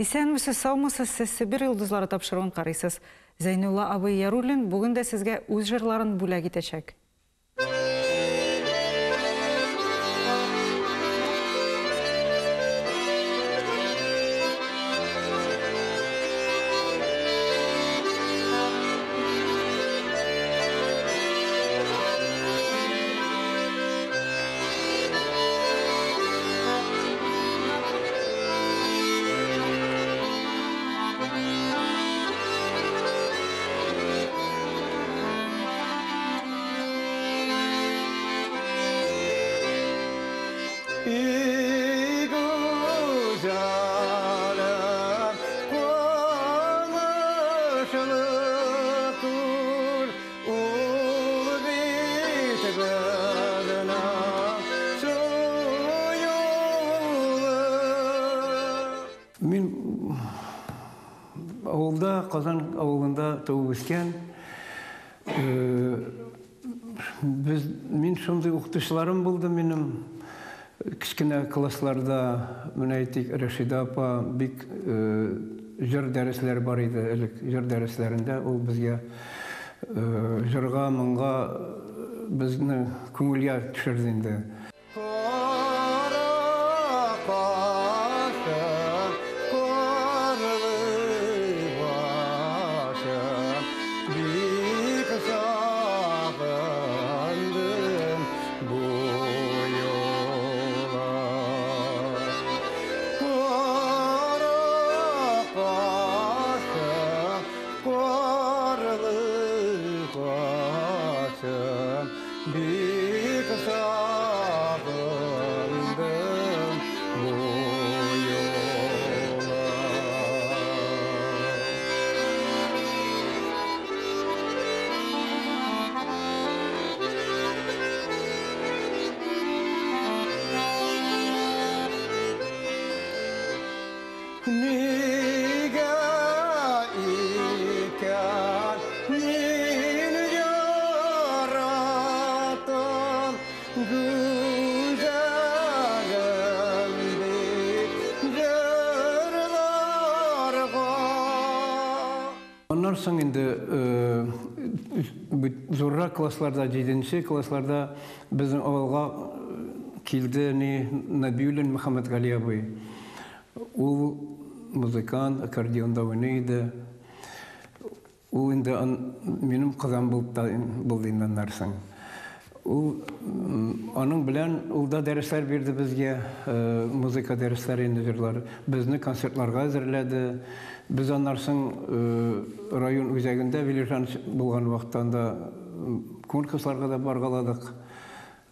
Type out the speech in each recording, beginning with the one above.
Исәнмесез, саумысыз, сез Себер йолдызлары тапшыруын карыйсыз. Зәйнулла абый Яруллин бүген дә сезгә үз җырларын бүләк итәчәк. Мин авылда, Казан авылында туып үскән. Без, мин шундый укытучыларым булды минем. Кечкенә классларда, менә әйтик, Рәшидә апа бик җыр дәресләре бар иде элек. Җыр дәресләрендә ул безгә җырга, моңга безне күңелгә төшерде инде. Аннан соң инде зуррак классларда, 7 классларда безнең авылга килде ни Нәбиуллин Мөхәммәтгали абый. Ул музыкант, аккордеонда уйный иде. Ул инде минем кызым булып та булды инде аннан соң. Ул аның белән ул да дәресләр бирде безгә, музыка дәресләре инде җырлар. Безне концертларга әзерләде. Без аннан соң район үзәгендә Велижан булган вакытта анда конкурсларга да баргаладык.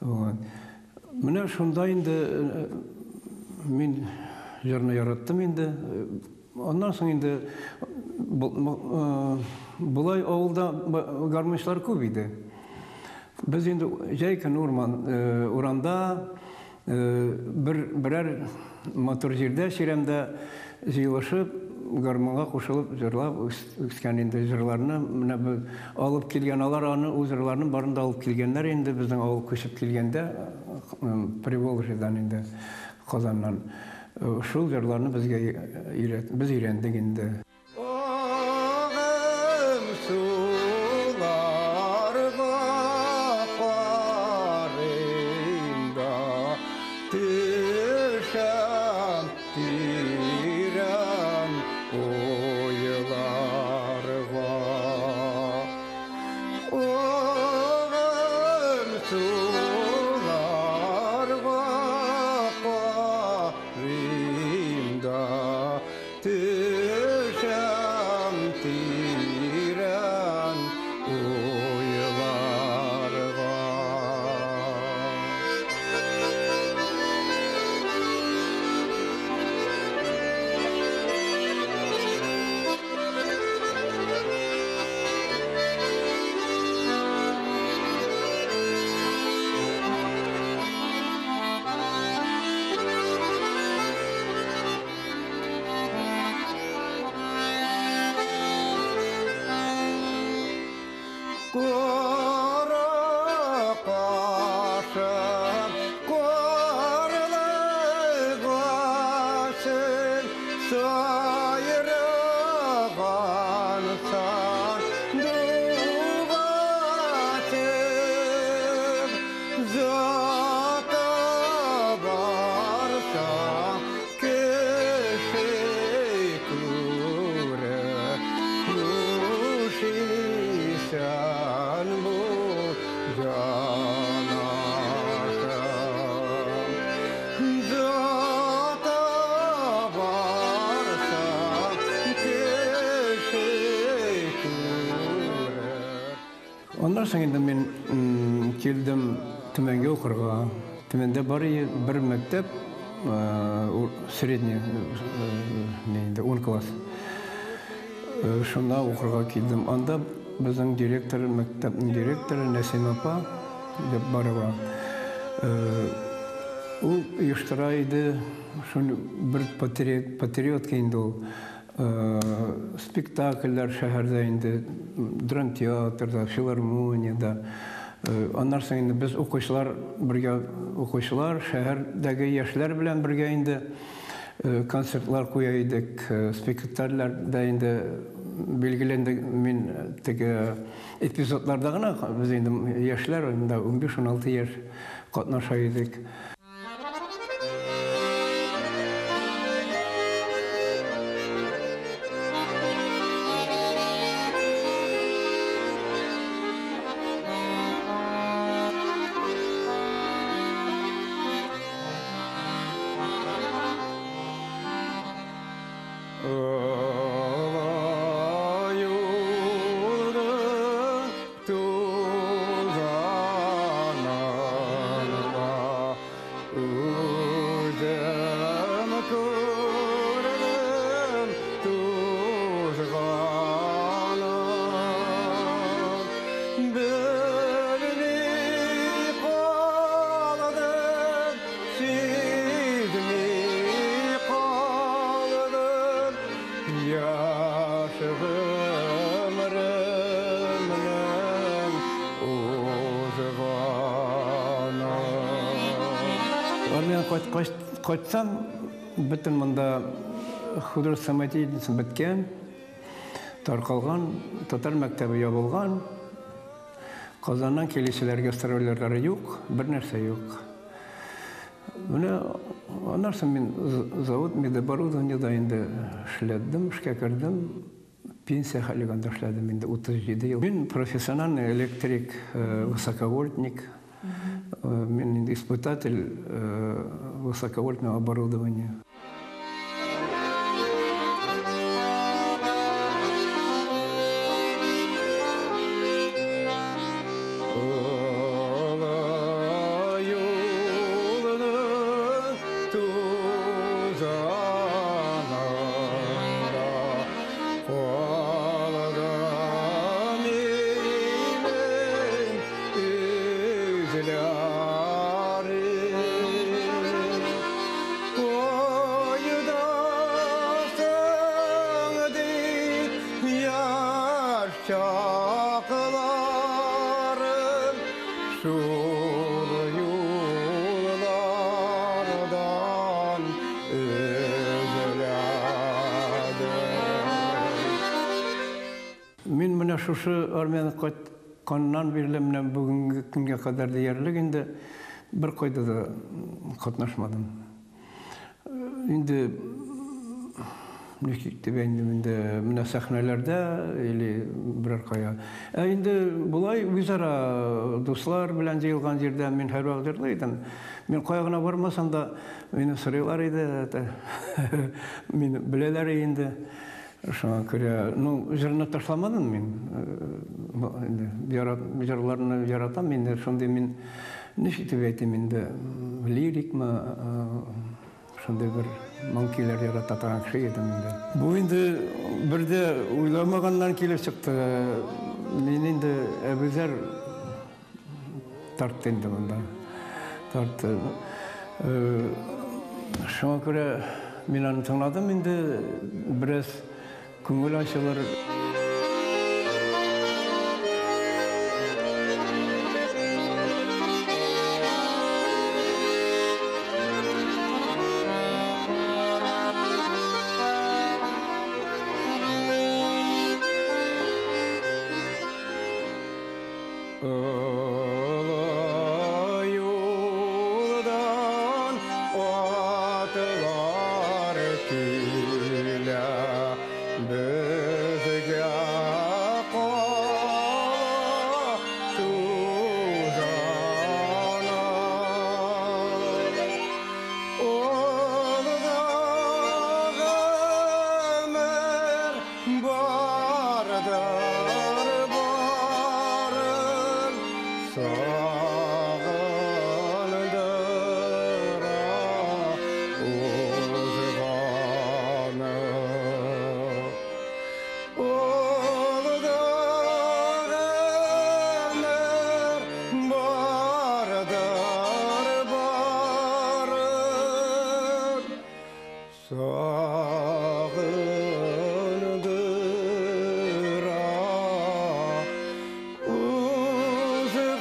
Менә шунда инде мин җырны яраттым инде. Аннан соң инде болай авылда гармунчылар күп иде. Без инде җәй көне урман, урамда берәр матур җирдә, чирәмдә җыелышып, гармунга кушылып җырлап үскән инде җырларны. Менә без алып килгән, алар аны ул җырларны барын да алып килгәннәр инде безнең авыл күчеп килгәндә Приволжьедан инде, Казаннан. Шул җырларны безгә өйрәт, без өйрәндек инде. Агым суларга карыйм да, төшәм тирән уйларга. Агым суларга карыйм да, төшәм тирән уйларга. Кара кашым, карлыгачым, Аннан соң инде мин килдем Төмәнгә укырга. Төмәндә бар бер мәктәп, средний, инде 10 класс. Шунда укырга килдем. Анда безнең директор, мәктәпнең директоры Нәсим апа Җаббарова. Ул оештыра иде, шуны бер патриотка инде ул. Спектакльләр шәһәрдә инде, драмтеатрда, филармониядә. Аннан соң инде без укучылар бергә укучылар, шәһәрдәге яшьләр белән бергә инде концертлар куя идек, спектакльләрдә инде билгеле мин теге эпизодларда гына без инде яшьләр, инде 15-16 яшь катнаша идек. Кайтсам, бөтен монда художественный самодеятельность беткән, таркалган, татар мәктәбе ябылган, Казаннан килүчеләр гастрольләре юк, бер нәрсә юк. Менә аннан соң мин завод медоборудованиеда инде эшләдем, эшкә кердем, пенсия хәлегәндә эшләдем инде 37 ел. Мин профессиональный электрик, высоковольтник. Мин испытатель высоковольтного оборудования. Мин менә шушы армияне кайтканнан бирле менә бүгенге көнгә кадәр диярлек инде бер кайда да катнашмадым. Инде ничек дип инде менә сәхнәләрдә или берәр кая. Ә инде болай үзара дуслар белән җыелган җирдә мин һәрвакыт җырлый идем. Мин кая гына бармасам да мине сорыйлар иде, мине беләләр инде. Шуңа күрә, ну, җырны ташламадым мин. Инде җырларны яратам инде, шундый мин ничек дип әйтим инде, лирикмы, шундый бер моң көйләр ярата торган кеше идем инде. Бу инде бер дә уйламаганнан килеп чыкты. Мин инде Әбүзәр тартты инде монда. Тартты. Шуңа күрә мин аны тыңладым инде, бераз күңел ачылыр. Bardır barı. Сагындыра узганы.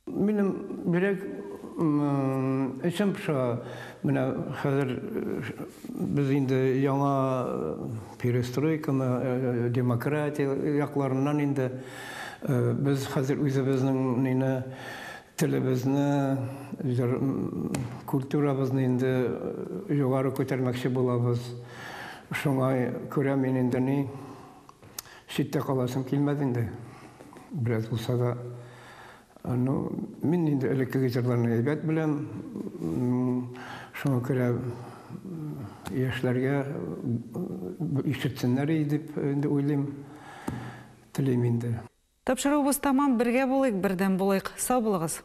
Минем бирәк эчем поша. Менә хәзер без инде яңа перестройканы, демократия якларыннан инде без хәзер үзебезнең нине телебезне, культурабызны инде югары күтәрмәкче булабыз. Шуңа күрә мин инде ни читтә каласым килмәде инде. Бераз булса да. Ну, мин инде элеккеге җырларны әйбәт беләм. Шуңа күрә яшьләргә ишетсеннәр иде дип инде уйлыйм, телим инде. Тапшыруыбыз тәмам, бергә булыйк, бердәм булыйк. Сау булыгыз.